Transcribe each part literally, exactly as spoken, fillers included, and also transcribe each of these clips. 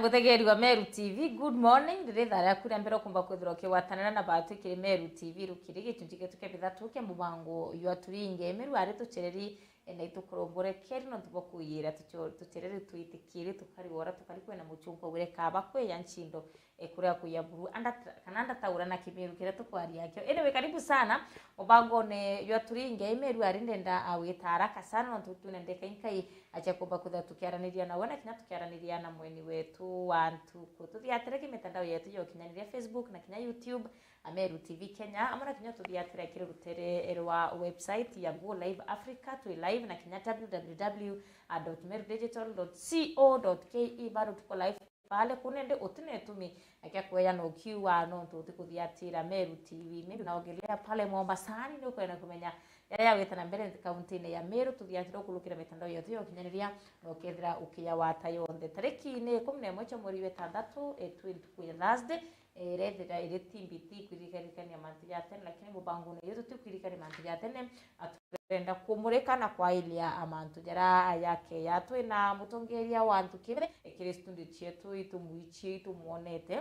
Mutegeri wa Meru T V, good morning. Riri thaa riaku ria mbere ukumba kwithirwa ukigwatanira na batwi kiri Meru T V rukiri gicunji gietu kia bithatu kia mubango jwa Turinge. Meru ari tuchereri, e, na itukurumbure keri nontu bwa kuiyira tucho-, tuchereri twitikiri tukari wora tukari kwina muchungwa wire kaba kweya nchindo, e, kuria kuya buru anda, kana ndataura na Kimiru kiria tukwaria kio. Anyway, karibu sana mubangone jwa Turinge. Meru ari ndenda awita haraka sana nontu twina ndeka inkai acha kumba kwithira tukiaraniria nawe na kinya tukiaraniria na mweni wetu wa ntuku. Tuthiatire ki mitandao yetu ya ukinyaniria, Facebook na kinya YouTube, Ameru T V Kenya, amwe na kinya tuthiatire kiri rutere rwa website ya Go Live Africa, twi live na kinya w w w dot meru digital dot co dot k e, bado tuko live pale. Kunende utina itumi kia kweya na ukiuga nontu utikuthiatira Meru T V. Maybe naongelea pale Mombasani, ni ukwenda kumenya yaya yawita na mbere kaunti-ini ya Meru, tuthiatire ukurukira mitandao yetu ya ukinyaniria na ukethira ukiyawata yonthe. Tariki ni ikumi na imwe cia mweri wa itandatu, e, twi ntuku ya Thursday, e, irethira iri timbiti kwirikanirikania mantu ja tene, lakini mubangone uyu tutikwirikania mantu ja tene, aturenda kumurika na kwailia mantu jaria yake ya. Twina mutongeria wa ntuki, e, kiri studio cietu, itumwichie, itumwonete.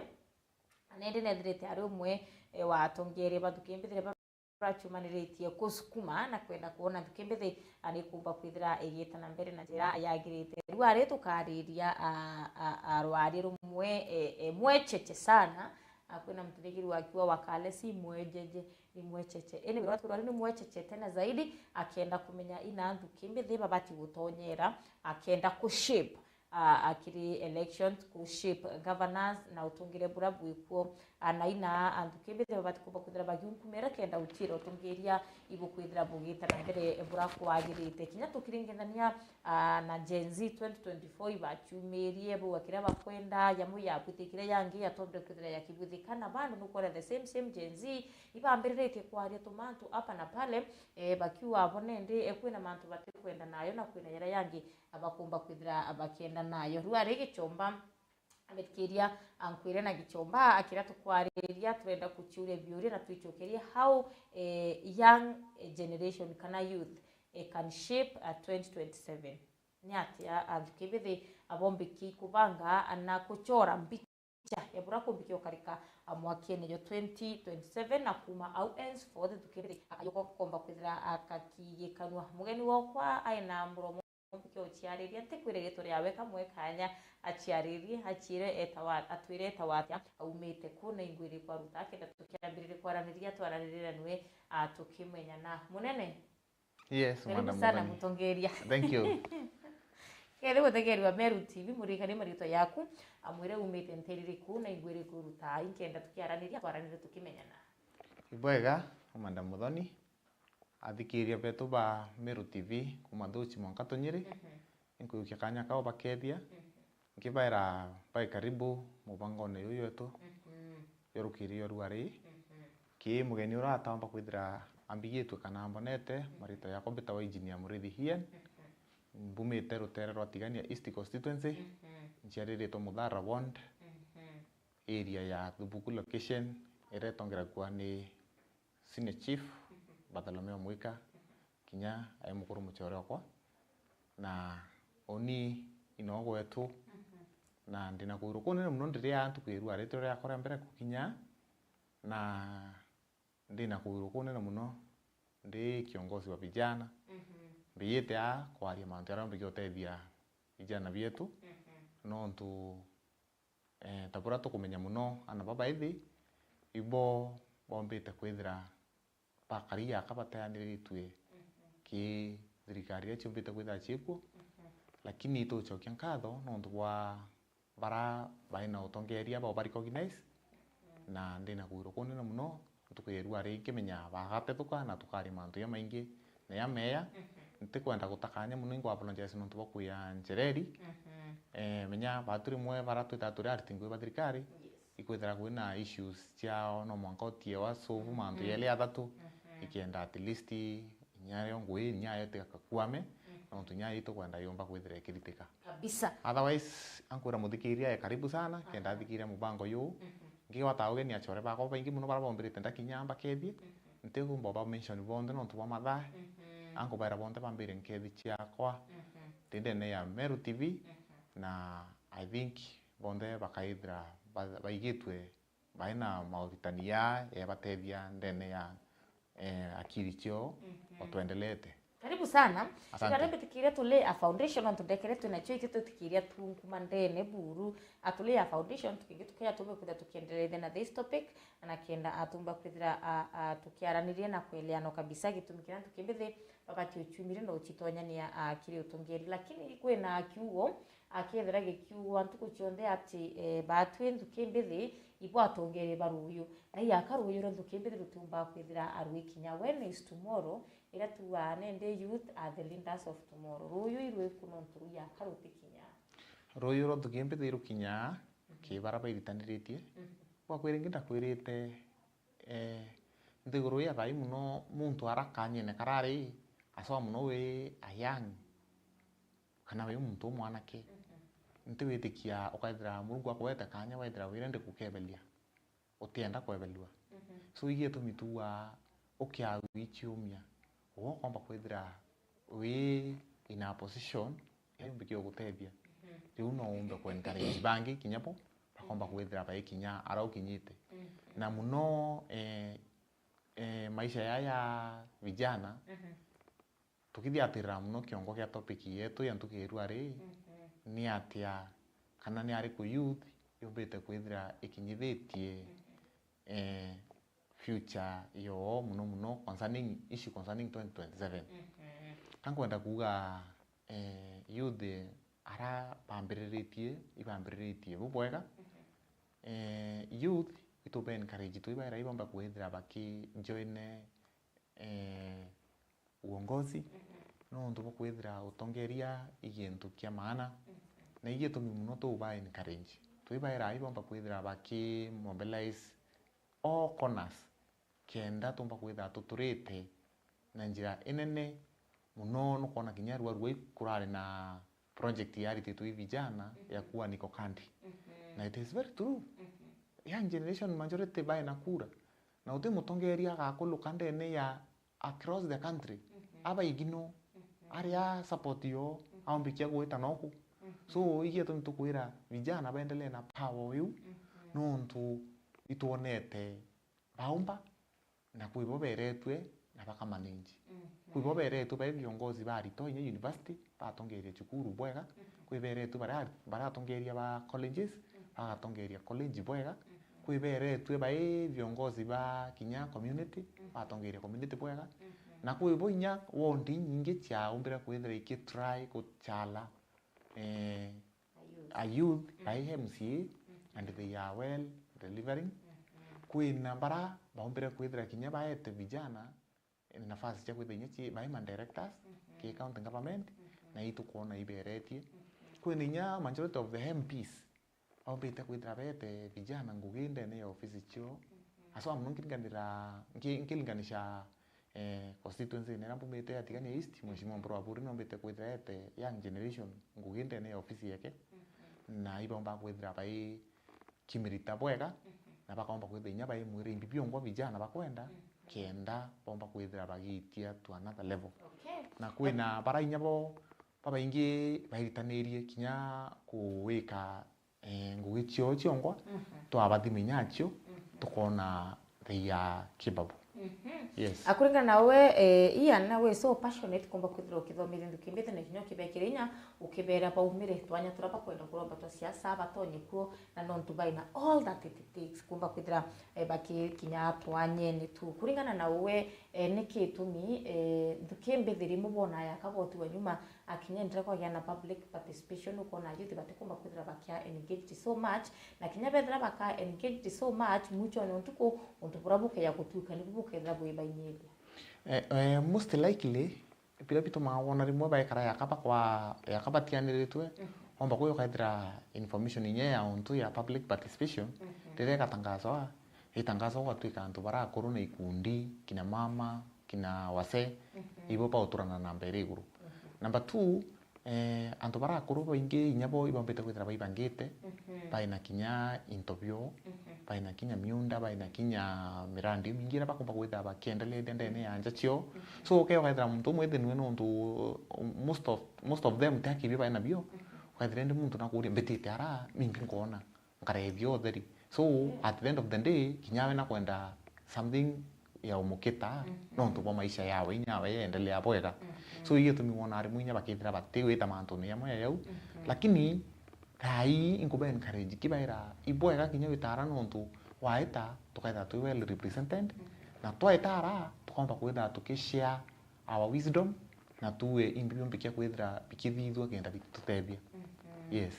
Na nindi nethirite ari umwe, e, wa atongeria ba ntuki mbithire ba-, bachumaniritie kusukuma na kwenda kwona ntuki mbithi ari kumba kwithira igita na mbere na njira yagirite. Riu ari tukariria, a, a, a, rwari rumwe, e, e, mwecheche sana. A, kwina muthirikiri wakiwa wakale si mwejeje, ni mwecheche. Anyway, rwari rwari ni mwecheche tena zaidi, akenda kumenya ina ntuki mbithi babati gutonyera, akenda kushape a, akiri elections, ku shape governance na utungire bura bwikuo. A, na ina antu kimbithira babati kumba kwithira bagiunkumira kenda utira utungiria ibukwithira bugita na mbere bura kwagirite. Kinya tukiringithania, a, na Gen Z twenty twenty-four ibachumirie bauga kiria bakwenda, yamu yabwite kiria yangi yatombire kwithira yakibwithika, na bado nukwona the same, same Gen Z ibambiriritie kwaria tumantu apa na pale, e, bakiuga abo nindi, e, kwina mantu batikwenda nayo na kwina jaria yangi abakumba kwithira bakienda nayo. Riu ari Gichomba, amethikiria, ankwire na Gichomba, akira tukwariria, turenda kuchiuria biuria na twichokerie how, eh, young generation kana youth, eh, can shape, uh, twenty twenty-seven. Ni atia, ah, ntuki mbithi abombiki kubanga na kuchora mbicha ya bura kumbiki ukarika, ah, mwakene jo twenty twenty-seven, na kuma au henceforth ntuki mbithi akayuka komba kwithira akakigikanwa. Mugeni wakwa aina muromo mbike uchiariria, ntikwire ritwa riawe, kamwe kanya achiaririe, achiire etawa, atwire etawa atia, aumite ku na ingwiri kwa ruta, akenda tukiambiririe kwaraniria, twaranirie na nwe, a, tukimenya na munene. Yes, karibu sana, mutongeria. Thank you. Kethira gutegerwa Meru T V, murikanie maritwa yaku, amwire umite nteriri ku na ingwiri ku ruta, inkenda tukiaraniria, twaranirie tukimenyana. Ibwega, Madam Muthoni. Athikiria betu ba Meru T V kuma Thuchi mwanka Tunyiri, mhm, inkuyukia kanya kao bakethia, mhm, nkibaira bae karibu mubangone juju jwetu, mhm, jwa rukiri jwa ruari. Mhm. Ki mugeni uria ataomba kwithira ambigitue kana ambonete, mhm, marito yakwa mbitawa Engineer Murithi Ian. Mhm. Mbumite rutere rwa Tigania East Constituency, mhm, nchiariritwe Muthara Ward, mhm, area ya Thubuku location, iria itongeragua ni Senior Chief, mhm, Bartholomeo Mwika, mhm, kinya ai mukuru muchore okwa, na uni ino gwetu, mhm, na ndina kuirwa kunene muno ndiria ntuku ya irua ritu riakwa ria mbere kukinya, na ndina kuirwa kunene muno ndi kiongozi wa vijana. Mhm. Mbiyite aa kwaria mantu jaria mbigi utethia vijana bietu, mhm, nontu Eh, ta buria tukumenya muno, ana babaithi ibo bombite kwithira bakari aka bateaniriritue, mhm, ki thirikari iria ciumbite kwithira ciikuo, mhm, lakini itucokia nkatho nontu bwa bara bai na utongeria bao ba recognize, mhm, na ndina kuirwa kunene muno. Ntuku ya irua ri nkimenya bagatethuka na tukari mantu jamaingi na jameya. Mhm. Ntikwenda gutakania muno, ingu apologize nontu bwa kuya njereri. Mhm. Eh, menya batu rimwe bara twita turi ariti ngui ba thirikari, yes, ikwithira kwina issues ciao, no mwanka utiewa solve, mhm, mantu jeli athatu, mhm, ikenda at least inya yo ngui, inya yo tigakakuame, mhm, nontu inya yo itukwenda yumba kwithira ikiritika. Kabisa. Otherwise, ankwira muthikiria e karibu sana, kenda, aha, athikiria mubango juu. Mhm. Ngigwata ugeni achore bakwa baingi muno bara bombirite ndakinya mbakethie. Mhm. Ntigumba ba mention bonthe nontu bwa mathaa. Mhm. Ankubaira bonthe bambire nkethi ciakwa. Mhm. Ndi ndene ya Meru T V, mhm, na I think bonthe bakaithira ba-, baigitwe bai na mauritani ya, ya batethia ndene ya, eh, akiri cio, mhm, o twendelete. Karibu sana. Asante. Ikaria mbitikiria tu lay a foundation, ontu ndekere twina cio, itio twitikiria tu nkuma ndene buru. A tu lay a foundation, tukingi tukeya tumbe kwithira tukiendelea na this topic, na kenda atumba kwithira a, a, tukiaraniria na kueleana kabisa gitumi kiria ntuki mbithi, wakati uciumire na ucitonyania, a, kiri utongeri. Lakini kwina kiugo, akethira gikiugwa ntuku cionthe ati, eh, baatwi nthuki mbithi ibo atongeria ba ruuyu, na iaka ruuyu rwa nthuki mbithi rutiumba kwithira arwi kinya. When is tomorrow? Iria tuugaa nende youth are the leaders of tomorrow. Ruuyu irwiku nontu rwiaka rutikinya. Ruuyu rwa nthuki mbithi rukinya, mhm, ki bara bairitaniritie. Mhm. Bwa kwiri ingi ndakwirite, eh, nthiguru ya thai muno muntu ara kanyene karari, aswa muno wi a young, kana wi muntu umwanake, mhm, nti witikia ukaithira Murungu akuete kanya, wethira wirendi gukebelia, utienda kwebelua. Mhm. So, igi gitumi tuugaa ukiaga gwiciumia, uga ukomba kwithira wi in a position ya umbikia gutethia. Mhm. Riu no umbe ku encourage bangi kinya bo bakomba, mhm, kwithira bai kinya ara ukinyite. Mhm. Na muno, eh, eh, maisha ya, ya vijana, mhm, tukithiatirira muno kiongo kia topic yetu ya ntuku ya irua ri, mhm, ni atia kana ni ariku youth yumbite kwithira ikinyithitie, mhm, eh, future yoo muno muno concerning, issue concerning twenty twenty-seven. Mhm. Ka nkwenda kuuga, eh, youth ara bambiriritie, ibambiriritie bubwega. Mhm. Eh, youth ituba encourage tu ibaira ibomba kwithira baki join, eh, uongozi, mhm, nontu bwa kwithira utongeria i gintu kia maana, mhm, na i gitumi muno tuuba encourage. Twibaira ibomba kwithira baki mobilize all corners, kenda tumba kwithira tuturite na njira inene muno. Nukwona kinya rua rua ikurari na project yarititwe i vijana, mhm, ya kuwa Niko Kandi. Mhm. Na it is very true. Mhm. Young generation majority bae na kura. Na uti mutongeria agakuluka ndene ya across the country, mhm, abaigi no, mhm, aria support yo, mhm, aumbikia gwita noku. Mhm. So, i gitumi tukwira vijana baendelee na power iu, mhm, nontu itwonete baumba, na kwi bo beretue na bakamanage. Mhm. Kwi bo beretue bai viongozi ba arito inya university, batongeria cukuru bwega. Mhm. Kwi beretue bara-, baratongeria ba colleges, mhm, bagatongeria college bwega. Mhm. Kwi beretue bai viongozi ba kinya community, mhm, batongeria community bwega. Mhm. Na kwi bo inya ward inyingi ciaumbire kwithira ikitry guchala, eh, a youth, a youth, mhm, bai M C A, mhm, and they are well delivering. Mhm. Kwina bara baumbire kwithira kinya baete vijana nafasi cia kwithira inya ci-, bai ma directors, mhm, ki county government, mhm, na itukwona iberetie. Mhm. Kwina inya majority of the M Ps baumbite kwithira bete vijana ngugi ndene ya ofisi cio. Mhm. Aswa muno nkiringanira, nki-, nkiringanisha, eh, constituency ine iria mbumite ya Tigania East, Mheshimiwa Mburu Aburi nombite kwithira ete young generation ngugi ndene ya ofisi yake, mhm, na ibomba kwithira bai kimirita bwega, mhm, na bakomba kwithira inya bai mwira imbi biongwa vijana bakwenda, mhm, kenda bomba kwithira bagiitia to another level. Okay. Na kwina bara inya bo babaingi bairitanirie kinya kuwika, eh, ngugi ciao ciongwa, mhm, twabathima inya acio, mhm, tukona they are capable. Mhm. Yes. Akuringana nawe, eh, Ian, we so passionate kumba kwithira ukithomithia nthuki mbithi na kinya ukibekira inya, ukibera baumire twanya turia bakwenda kuromba twa siasa, batonye kuo, na nontu baina all that it takes kumba kwithira, eh, bakikinya twanyene tu. Kuringana na uwe, eh, niki gitumi, eh, nthuki mbithi rimwe bona yaka botiwa nyuma, akinya ndira kwagia na public participation, ukona youth batikumba kwithira bakia engaged so much, na kinya bethira baka engaged so much, mwichone ntuku untu bura bukeya gutuika nibu bukethira bwibainyiria? Eh, eh, most likely, biria bitumaga wona rimwe baikara yaka bakwa-, yaka batianiritwe, mhm, omba kwi ukaithira information inya ya untu ya public participation, mhm, riria igatangaswa, itangaswa gwatuika antu bara akuru na ikundi, kina mama, kina wase, mhm, ibo bauturana namba iri iguru. Mhm. Number two, eh, antu bara akuru baingi inya bo ibombite kwithira baibangite, mhm, baina kinya into bio, mhm, baina kinya miunda, baina kinya mirandi imingi iria bakumba kwithira bakiendelethia ndene ya nja cio. Mhm. So, ukeethira muntu umwe ithinue nontu most of, most of them ti akibio bae nabio. Mhm. Ukaithira indi muntu nakuuria, mbitite ara, mingi nkoona, nkarethia utheri. So, at the end of the day, kinya we nakwenda something ya umukita, nontu bwa maisha yawe, inyawe yendelea bwega. So, iyo itumi wona arimwe inya bakithira batiwita mantune jamwe ya jau. Lakini, thaa ii inkube encourage kibaira, ibwega kinya witara nontu waita, tukaithira twi well represented, na twaitara, tukomba kwithira tukishare our wisdom, na tuwe imbi biumbi kia kwithira bikithithua kenda bitutethia. Yes.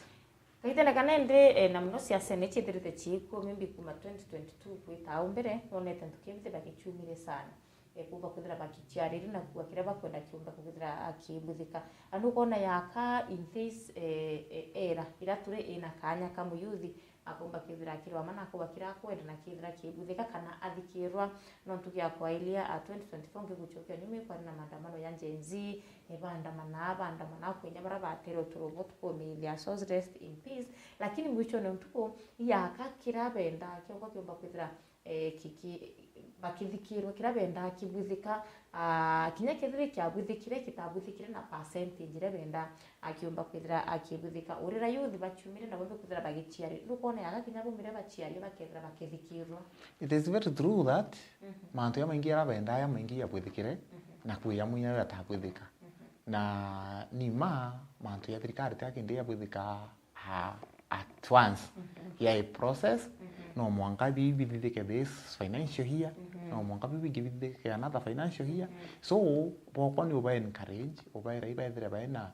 Kaitene kana indi, eh, na muno siasa ni ciithirite ciikuo, maybe kuma twenty twenty-two kwita au mbere, wonete ntuki mbithi bagichumire sana. Eh, kumba kwithira bagichiariri na kuga kiria bakwenda kiumba kwithira akibuthika. Andu ukona yaka in this, eh, eh, era, ira turi ina kanya ka muyuthi, akumba kwithira akirwama na akuba kiria akwenda na kithira kibuthika kana athikirwa. Nontu gia kwailia, a twenty twenty-four ngiguchokia nyuma ikwari na maandamano ya Gen Z, eh, baandamana, baandamana kwinya bara batere uturubo tukumithia souls, rest in peace. Lakini mwichone ntuku, iyaka kiria bendaa kiongo kiumba kwithira, eh, kiki-, bakithikirwa, kiria bendaa kibuthika, ah, kinya kethira kiabuthikire, kitabuthikire na percentage iria bendaa akiumba kwithira akibuthika. Urira youth bachumire na bombe kwithira bagichiari. Rukone yaga kinya bomire bachiari bakethira bakithikirwa. It is very true that mantu ya maingi ara bendaa ya maingi ya bwithikire, na kwi ya mwinya ya tabwithika. Na ni ma mantu ya thirikari ta kindi ya bwithika a-, at once. Ya i process, no mwanka biu bithithike this financial year, no mwanka biu bingi bithithike another financial year. So, bokwa ni uba encourage, ubaira ibaethire baina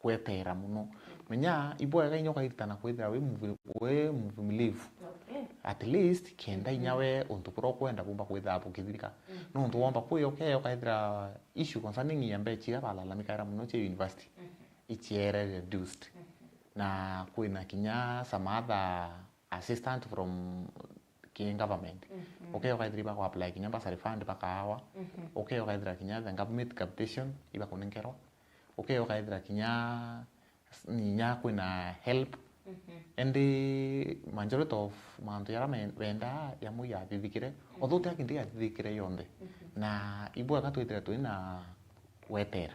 kwetera muno. Menya, ibwega inya ukairitana kwithira wi muvi-, wi muvumilivu. Okay. At least, kenda inya we untu buria ukwenda bumba kwithira bukithirika. Nontu womba kwi ukea ukaithira issue concerning ya mbecha iria balalamikaira muno cia university. Ichiere reduced. Na kwina kinya some other assistance from ki government. Ukea ukaithira baku apply kinya bursary fund bakaawa. Ukea ukaithira kinya the government capitation ibakunenkerwa. Ukea ukaithira kinya s-, inya kwina help. Indi majority of mantu jaria me-, bendaa jamwe yathithikire. Although ti kindi yathithikire yonthe. Na ibwega twithire twina gwetera.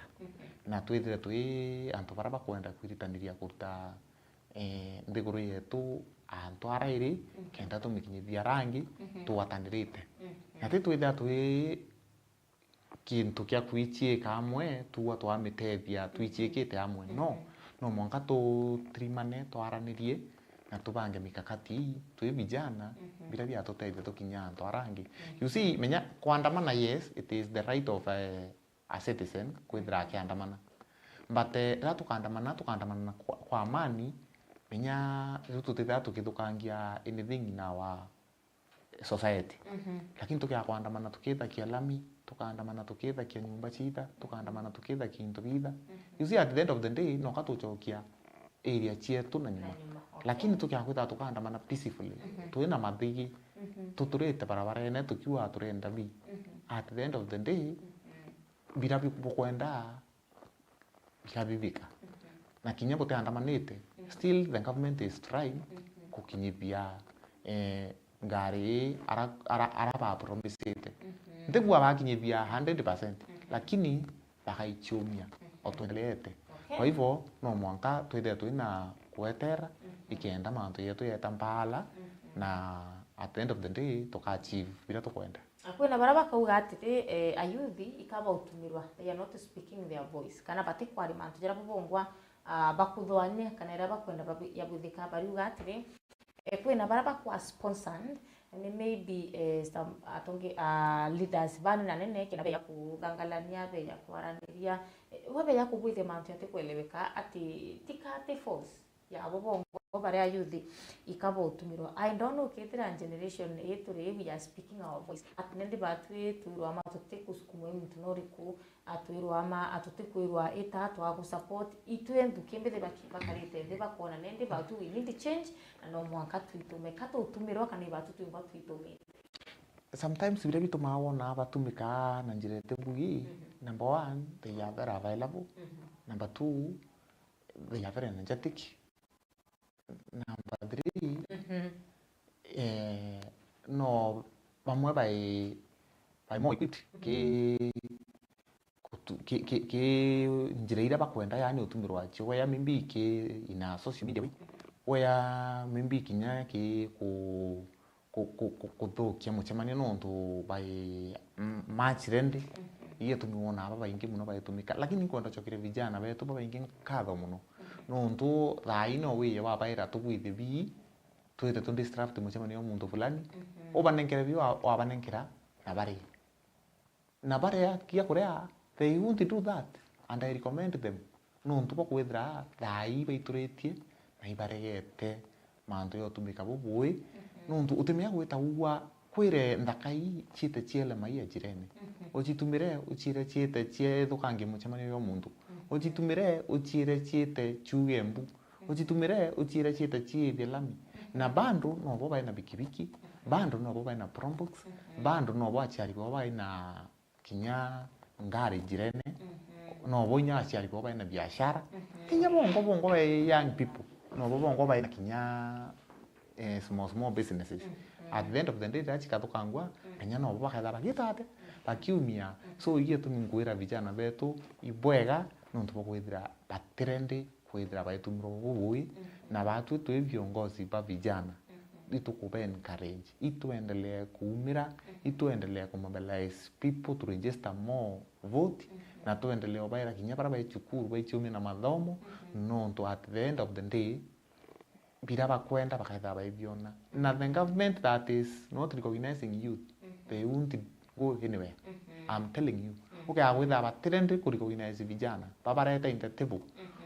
Na twithire twi antu baria bakwenda kwiritaniria kuruta, eh, nthiguru yetu antu arairi, kenda tumikinyithia rangi tugwatanirite. Na ti twithira twi kintu kia kwichiika amwe, tuwa twamitethia twichiikite amwe. No, no mwanka tutirimane, twaranirie, na tubange mikakati twi vijana, biria biatutethia tukinya antu arangi. You see, menya, kwandamana, yes, it is the right of, eh, a citizen kwithira akiandamana. But, eh, riria tukaandamana, tukaandamana na kwa, kwa amani, menya riu tutithira tukithukangia anything in our society. Lakini tukia kwandamana tukithakia lami, tukaandamana tukithakia nyumba ciitha, tukaandamana tukithakia into biitha. You see, at the end of the day, noka tucokia area cietu na nyuma. Na nyuma, okay. Lakini tukia kwithira tukaandamana peacefully, twina mathigi, tuturite barabarene tukiuga turenda bi. At the end of the day, biria bi-, bukwenda bikathithika. Na kinya butiandamanite, still the government is trying kukinyithia, eh, ngari ii ara, ara, ara bapromisite. Ntigua bakinyithia hundred percent, lakini bakaichiumia o twendeleete. Okay. Kwa hivyo, no mwanka twithire twina kwetera, ikenda mantu yetu yeta mpaala, na at the end of the day, tuka achieve biria tukwenda. Na kwina baria bakauga atiri, eh, ayuthi ikaba utumirwa, they are not speaking their voice, kana batikwaria mantu jaria bo bongwa, ah, bakuthoania, kana iria bakwenda babu-, yabuthika. Bariuga atiri, eh, kwina baria bakwa sponsored ni maybe, eh, some atonge-, ah, leaders banu na nene, kenda beya kuthangalania, beya kwaraniria, eh, we beya kubwithia mantu atikweleweka, ati tika ati force ya abo bongwa baria ayuthi ikaba utumirwa. I don't know ukethira generation ii turi, we are speaking our voice. Ati nindi batwi twirwa ama tutikusukumwa i muntu noriku, atwirwa ama atutikwirwa ita twagusupport. Itwe nthuki mbithi baki-, bakarite nthi bakona nindi batu we need change, na no mwanka twitume. Ka tutumirwa kana ibatu twingwa twitumite? Sometimes biria bitumaa wona batumika na njira iti mbugi, number one, they are very available. Number two, they are very energetic. Number three, eh, no bamwe bai, bai more equipped ki, ku-, ki, ki, ki njira iria bakwenda, yaani utumirwa cio, wea maybe ki ina social media way, wea maybe kinya ki ku, ku, ku, ku, kuthukia mucemanio nontu by, mm, March rendi, igetumi wona babaingi muno baitumika. Lakini nkwenda cokeria vijana betu babaingi nkatho muno, nontu thaa ii no wiye wabaira tubwithie bii, twite tu disrupt mucemanio wa muntu fulani, ubanenkere bii wa, wabanenkera na barie. Na baria kia kuria, they won't do that, and I recommend them. Nontu bwa kwithira thaa ii baituritie na ibaregete mantu ya utumika bubui, nontu utimenya gwita ugwa kwire nthaka ii ciite ciele mai ya jirene. Ucitumire uciire ciite ciethukangie mucemanio jwa muntu. Ucitumire uciire ciite ciuge mbu. Ucitumire uciire ciite ciithie lami. Na bando nobo baina bikibiki, bando nobo baina probox, bando nobo aciari bao baina kinya ngari jirene, nobo inya aciari bao baina biashara. Kinya bongo bongo ba young people, nobo bongo baina kinya, eh, small small businesses. At the end of the day, riria cikathukangua, kinya nobo baketha bagitate, bakiumia. So igetumi nkwira vijana betu ibwega nontu bwa kwithira batirendi kwithira baitumirwa bubui, na batwi twi viongozi ba vijana, itukuba encourage, ituendelee kuumira, ituendelee kumobilize people to register more vote, na tuendelee obaira kinya baria bai cukuru baichiumia na mathomo, nontu at the end of the day, biria bakwenda bakethira baibiona. Na the government that is not recognizing youth, they won't go anywhere. I'm telling you. Ukea gwithira batirendi ku recognize vijana, babareta in the table.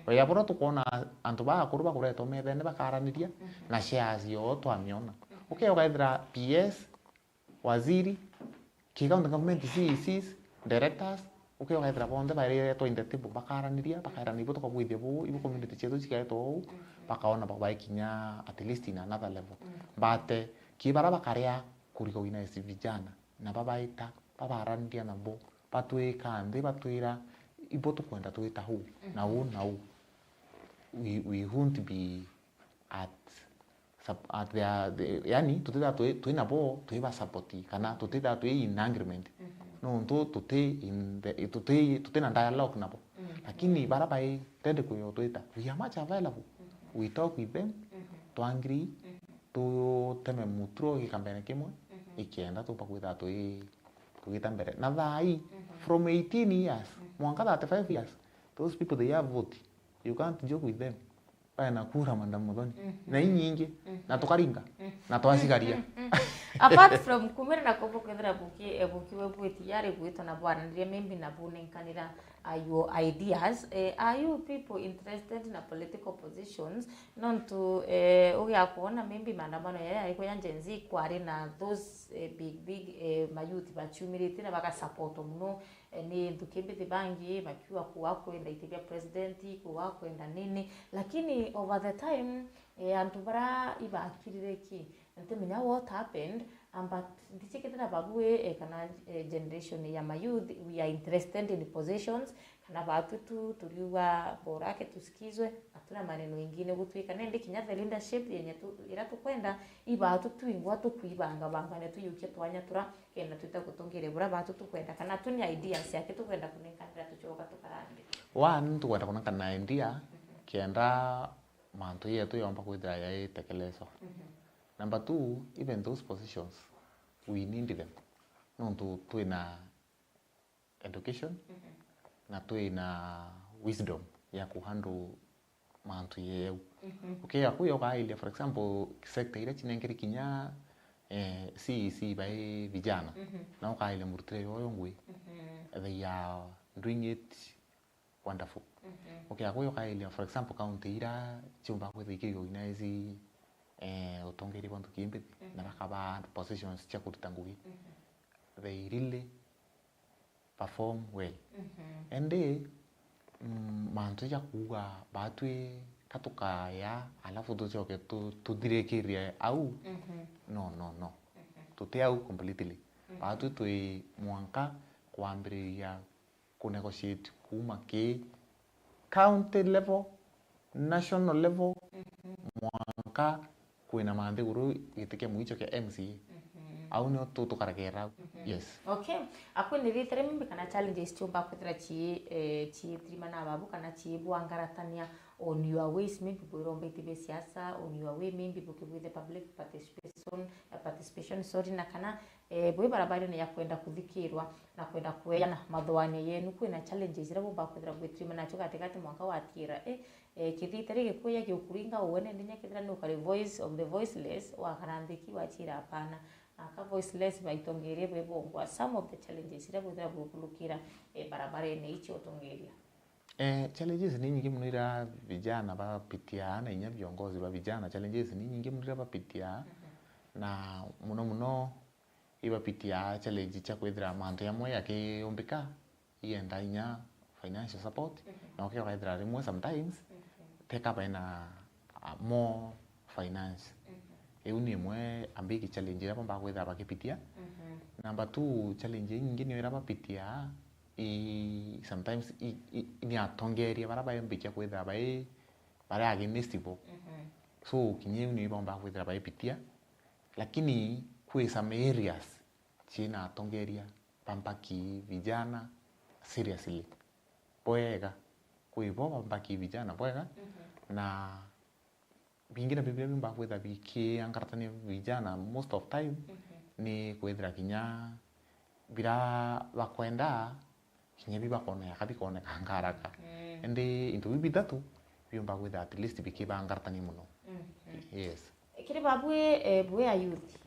Oya buria tukwona antu baakuru bakuretwa methene bakaraniria, na shares yoo twamiona. Ukea ukaethira P S, waziri, ki county government, C E Cs, directors, ukea ukaethira bonthe bairetwa in the table, bakaraniria, bakaerana ibo tukabwithia buu, ibo community cietu cikaetwa uu, bakaona babae kinya at least in another level. But, eh, ki baria bakaria ku recognize vijana, na babaita, babaraniria nabo, batwika nthi, batwira, ibo tukwenda twita uu, na uu, na uu. We, we won't be at, sup-, at their, the, yani, tutithaa twi, twi nabo, twi ba support, kana tutithaa twi in agreement. Nontu tuti in the, tuti, tuti na dialogue nabo. Lakini bara bai ready kuyo twita, we are much available. We talk with them, twa agree, tuteme muturo gikambene kimwe, ikenda tumba kwithaa twi, tugita mbere. Na thaa ii, from eighteen years, mwanka thirty-five years, those people they have vote. You can't joke with them. Baena kura, Madam Muthoni. Na inyingi, na tukaringa, na twacigaria. Apart from kumira na kubu kwithira buki, eh, buki we bwiti yari gwitwa na bwaraniria, maybe na bunenkanira, uh, your ideas, eh, are you people interested na political positions? Nontu, eh, ugia kuona maybe maandamano yaya yari kuya Gen Z kwari na those, eh, big, big, eh, mayouth baciumiritie na bagasupport muno, eh, ni nthuki mbithi bangi bakiuga kuga kwenda iti bia president, kuga kwenda nini, lakini over the time, eh, antu bara ibakirire ki, ntimenya what happened, um, but ndicikite na babui, eh, kana, eh, generation ya mayouth, we are interested in positions, kana batu tu, turiuga bora ke tusikizwe, hatuna maneno ingine gutwika, nende kinya the leadership yenye tu, ira tukwenda, ibatu twingwa tukwibangabanga na tuyukia twanya tura, kenda twita gutongeria bura batu tukwenda, kana tu ni ideas yake tukwenda kunenkanira tucoka tukarande. One, tukwenda kunenkanira idea, kenda mantu yetu yomba kwithira yaitekelezwa. Number two, even those positions, we need them. Nontu twina education, na twina wisdom ya kuhandle mantu yeu. Ukiga kuya ukailia, for example, sector iria cinenkeri kinya, eh, C E C bai vijana, na ukailia murutire yoyo ngui, they are doing it wonderful. Ukiga kuya ukailia, for example, county iria ciumba kwithira ikirecognize, eh, utongeria bwa nthuki imbithi, na bakaba positions cia kuruta ngugi, they really perform well. Indi, mm, mantu ja kuuga batwi ka tukaya alafu tucoke tu-, tuthirikirie au, no, no, no. Tuti au completely. Batwi twi mwanka kwambiriria ku negotiate kuuma ki county level, national level, mwanka kwina manthiguru giti kia mwicho kia M C A. Au nio tu-, tukaregera au. Mhm. Yes. Okay. Akwinirite ri maybe kana challenges ciumba kwithira ci, eh, ciithirima na babu kana ciibwangaratania on your ways, maybe bwirombeti be siasa, on your way, maybe bukibwithe public participation, eh, participation, sorry, na kana, eh, bwi barabarene ya kwenda kuthikirwa na kwenda kueyana mathwani yenu, kwina challenges iria bumba kwithira bwithirima nacio gatigati mwanka watira, eh, eh, kithite ri gikuya giukuringa uwe nende nya kethira ni ukari voice of the voiceless, wakara nthiki wachira hapana. Aka voiceless baitongeria bebongwa some of the challenges iria bwithira bwikulukira, eh, barabarene icio utongeria. Eh, challenges ni nyingi muno iria vijana bapitia na inya viongozi ba vijana, challenges ni nyingi muno iria bapitia, mhm, na muno muno ibapitia challenge cia kwithira mantu jamwe yakiumbika, ienda inya financial support, mhm, na ukiuga ethira rimwe sometimes, mhm, teka baina, ah, more finance. Mhm. Iu ni imwe a big challenge iria bomba kwithira bakipitia. Mhm. Number two, challenge inyingi niyo iria bapitia, i, sometimes i, i, ni atongeria baria baembikia kwithira bai, bari against bo. Mhm. So, kinya iu niyo ibomba kwithira baipitia. Lakini kwi some areas ciina atongeria bambaki vijana seriously bwega. Kwi bo bambaki vijana bwega, mhm, na bingi na bibiria biumba kwitha bikiangaratania vijana most of time, mhm, ni kwithira kinya bira bakwenda kinya bibakoneka bikonekanga haraka. Mm. Indi into biu bithatu biumba kwitha at least bikibangaratania muno. Mhm. Yes. Kiri babwi, eh, bwi a youth,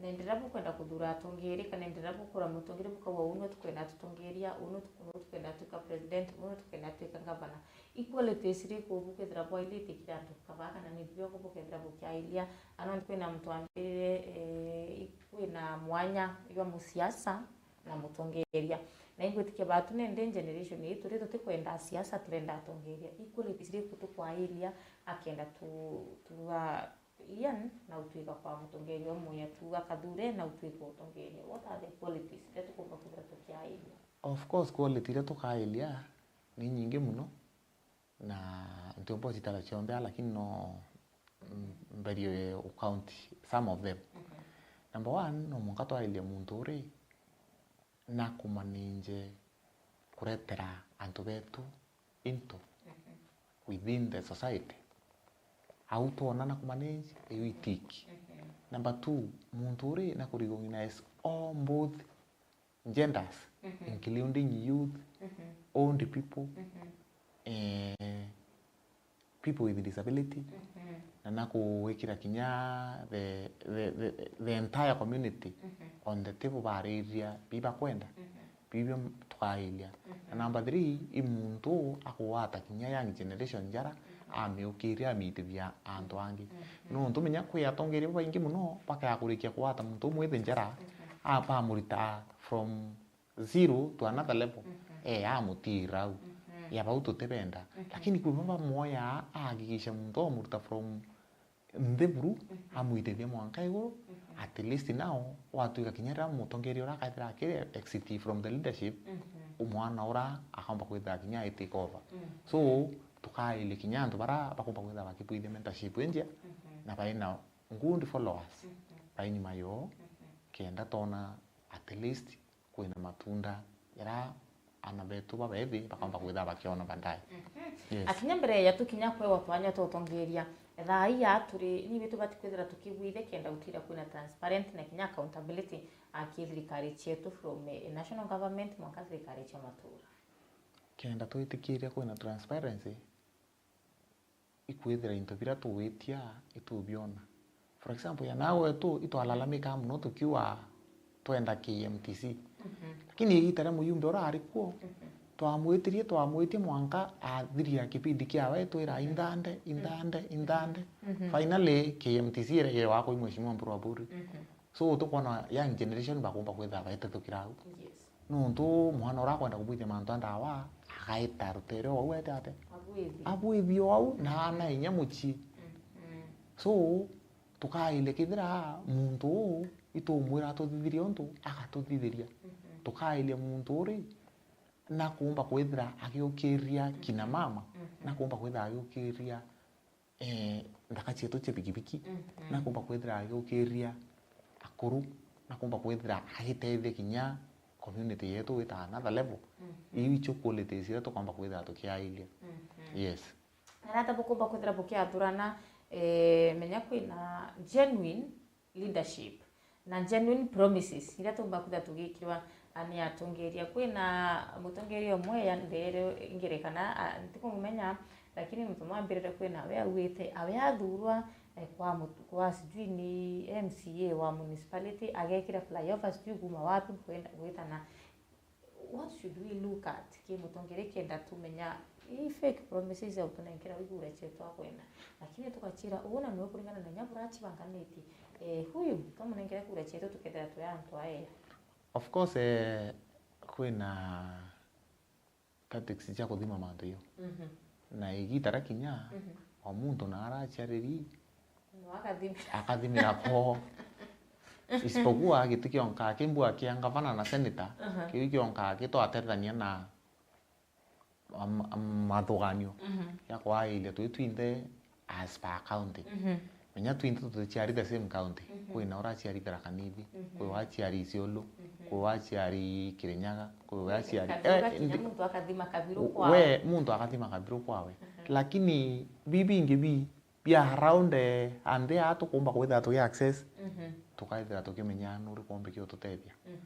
nendera bukwenda kuthura atongeria, kana nendera bukura mutongeria bukauga, uu nwe tukwenda tutongeria, uu nwe tuku-, nwe tukwenda twika president, uu nwe tukwenda twika governor. Equalities iriku bukwithira bwailite kiri antu kabaa, kana ni bio bukethira bukiailia? Ano kwina muntu ambirire, eh, kwina mwanya jwa musiasa na mutongeria. Na ingwitikia batu nende generation ii turi tutikwenda siasa, turenda atongeria. Equalities iriku tukwailia akenda tu, tuga Ian na utwika kwa mutongeria umwe, ya tuga Kathure na utwika utongeria? What are the qualities iria tukumba kwithira tukiailia? Of course, quality iria tukailia ni nyingi muno, na ntiumba ucitara cionthe, lakini no, mm, mberie u count some of them. Mhm. Number one, no mwanka twailia muntu uri na kumanage kuretera antu betu into, mhm, within the society. Au twona na kumanage, iu itiki. Mhm. Number two, muntu uri na kurecognize all both genders, mhm, including youth, mhm, old people, mhm, eh, people with disability, mhm, na na kuwikira kinya the, the, the, the entire community, mhm, on the table, bariria bibakwenda, mhm, bibio tukairia. Mhm. Na number three, i muntu akugwata kinya young generation jara, mhm, amiukiria, amitithia antu angi. Mhm. Nontu menya kwi atongeria babaingi muno bakaya kurikia kugwata muntu umwe ithi njara, mhm, a-, bamurita from zero to another level, mhm, eh, amutira au. Mhm. Ya bau tutibenda. Mhm. Lakini kwi baba mwoya ahakikisha muntu amuruta from nthi buru, mhm, amwitithia mwanka iguru, mhm, at least now watwika kinya riria mutongeria uria akaithira akiri exit from the leadership, mhm, umwana ura akomba kwithira kinya ai take over. Mhm. So, tukailia kinya antu bara bakomba kwithira bakibwithia mentorship injia, mhm, na baina good followers, mhm, bai nyuma yoo, mhm, kenda tona at least kwina matunda jaria ana betu babethi bakomba kwithira bakiona baadaye. Mhm. Yes. Akinya mbere ya tukinya kwewa twanya twa utongeria, thaa ii ya turi, ni bitu bati kwithira tukibwithia kenda gutira kwina transparent na kinya accountability, aki thirikari cietu from, eh, national government mwanka thirikari cia matura. Kenda twitikiria kwina transparency, ikwithira into biria tugwitia itubiona. For example, ya nawe tu itwalalamika muno tukiuga twenda K M T C. Mhm. Lakini igita ria muyumbe ura ari kuo, mhm, twamwitirie, twamwitie mwanka athiria kipindi kiawe, twira, "Inthande, inthande, inthande." Mhm. Finally, K M T C iregewa kwi Mheshimiwa Mburu Aburi. Mhm. So, tukwona young generation bakumba kwithira baitethukira au. Yes. Nontu mwana uria akwenda kubwithia mantu a ndawa, agaita rutere o au ete ate? Abwithie. Abwithie o au, na ana inya mucii. Mm, mm. So, tukailia kethira muntu uu itumwira atuthithirie untu, agatuthithiria. Mhm. Tukailia muntu uri, nakumba kwithira agiukiria kina mama, mhm, nakumba kwithira agiukiria eh, nthaka cietu cia bikibiki, mhm, nakumba kwithira agiukiria akuru, na kumba kwithira agitethia kinya community yetu wita another level. Mhm. Iu icio qualities iria tukomba kwithira tukiairia. Mhm. Yes. Na arata bukumba kwithira bukiathurana, eh, menya kwina genuine leadership na genuine promises iria tumba kwithira tugikirwa ni atongeria. Kwina mutongeria umwe ya ndeere ngerekana, a, ntikumumenya, lakini muntu mwambirire kwina we auite, awe athurwa, eh, kwa mut-, kwa sijui ni M C A wa municipality, agekira flyover sijui kuma wapi kwenda gwitana. What should we look at ki mutongeria kenda tumenya i fake promises au tunenkera igura chetu akwenda? Lakini tukachira uuna niwe kuringana na inya burachibanganitie. Eh, huyu twamunenkera kura chetu tukethira twi antu aega. Of course, eh, kwina tactics cia kuthima mantu iyo. Mhm. Na igita rakinya, mhm, o muntu na araciariri, no akathimira, akathimira po. Isipokuwa giti kionka kimbua kia ngavana na senator, aha, kiu kionka gitwaterithania na am-, am-, mathuganio, mhm, ya kwairia twi twinthe as per county. Mhm. Menya twinthe tuticiari the same county. Mhm. Kwina uraciari Tharaka Nithi, mhm, kwi waciari Isiolo, mhm, kwi waciari Kirinyaga, kwi waciari, kathima, eh, kinya ndi-, muntu akathima kabiru u-, kwawe. We, muntu akathima kabiru kwawe. Mhm. Lakini bibingi bi bia around, eh, and there tukumba kwithira tugi access, mhm, tukaithira tukimenya nuri kumbi ki ututethia. Mhm.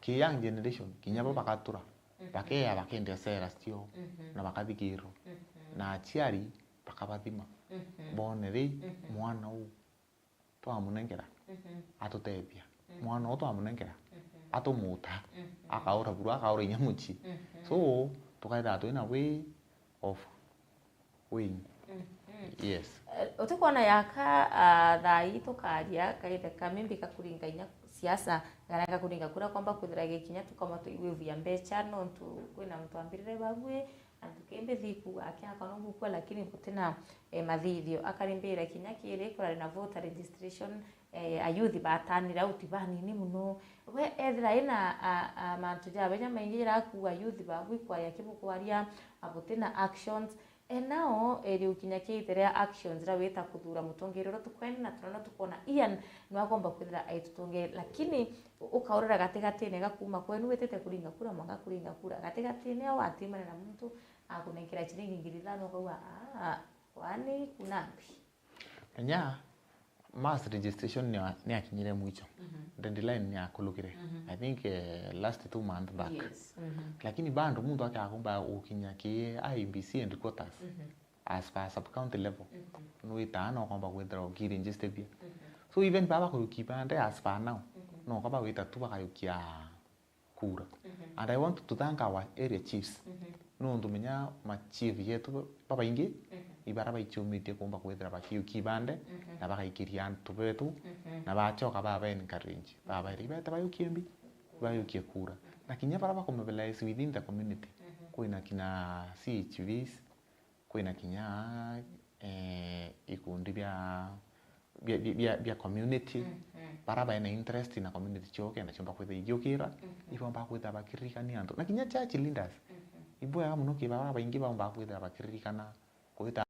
Ki young generation, kinya bo, mhm, bakatura, mhm, bakeya bakendia sera cio, mhm, na bakathikirwa. Mhm. Na aciari bakabathima. Mhm. Bone ri, mhm, mwana uu twamunenkera, mhm, atutethia. Mhm. Mwana uu twamunenkera, mhm, atumuta, mhm, akaura buru, akaura inya mucii. Mhm. So, tukaithira twina way of weighing. Mhm. Yes. Eh, utikwona yaka, ah, thaa ii tukaria kaithe ka maybe kakuringa inya siasa, kana kakuringa kuria kwamba kwithira gikinya tukoma tuigwivia mbecha, nontu kwina muntu ambirire babui, antu kimbi thiku akiaka no gukua, lakini gutina, eh, mathithio. Akarimbira kinya kiri kurari na voter registration, eh, ayuthi batanire au ti banini muno. We ethira ina a, a, mantu ja benya maingi jira akua ayuthi babu ikwaria kibukwaria, abutina actions. Enao eri ukinya kiite ria actions ria wita kuthura mutongeria uria tukwenda na turona tukona Ian nwakomba kwithira aitutongeria, lakini ukaurira gatigatine ga kuma kwenu witite kuringa kura mwanga kuringa kura gatigatine au atimane na muntu akunenkera chiringi ngiri ithano ukauga, "Ah, kwani kuna mbi?" Enya mass registration ni, ni akinyire mwicho. Mhm. Deadline ni akulukire. Mhm. I think, eh, last two month back. Yes. Mhm. Lakini bado muntu akakumba gukinya ki I E B C headquarters, mhm, as per sub county level. Mhm. Nwitaga no komba kwithira ukiregister bia. Mhm. So even baba kuyuki bande as per now, mhm, no kaba wita tu bakayukia kura. Mhm. And I want to thank our area chiefs. Mhm. Nontu menya ma chief yetu babaingi, mhm, ibara baichumitie kumba kwithira bakiukia ibande, mhm, na bagaikiria antu betu, mhm, na bachoka baba encourage. Baba iri bete bayukie mbi, bayukie kura. Na kinya bara bakumobilize within the community, mhm, kwina kina C H Vs, kwina kinya, eh, ikundi bia, bia, bia, bia, bia community, mhm, bara baina interest na community cio kenda ciomba kwithira igiukira, mhm, ibomba kwithira bakiririkania antu. Na kinya church leaders, mhm, ibwega muno ki bara baingi baomba kwithira bakiririkana kwita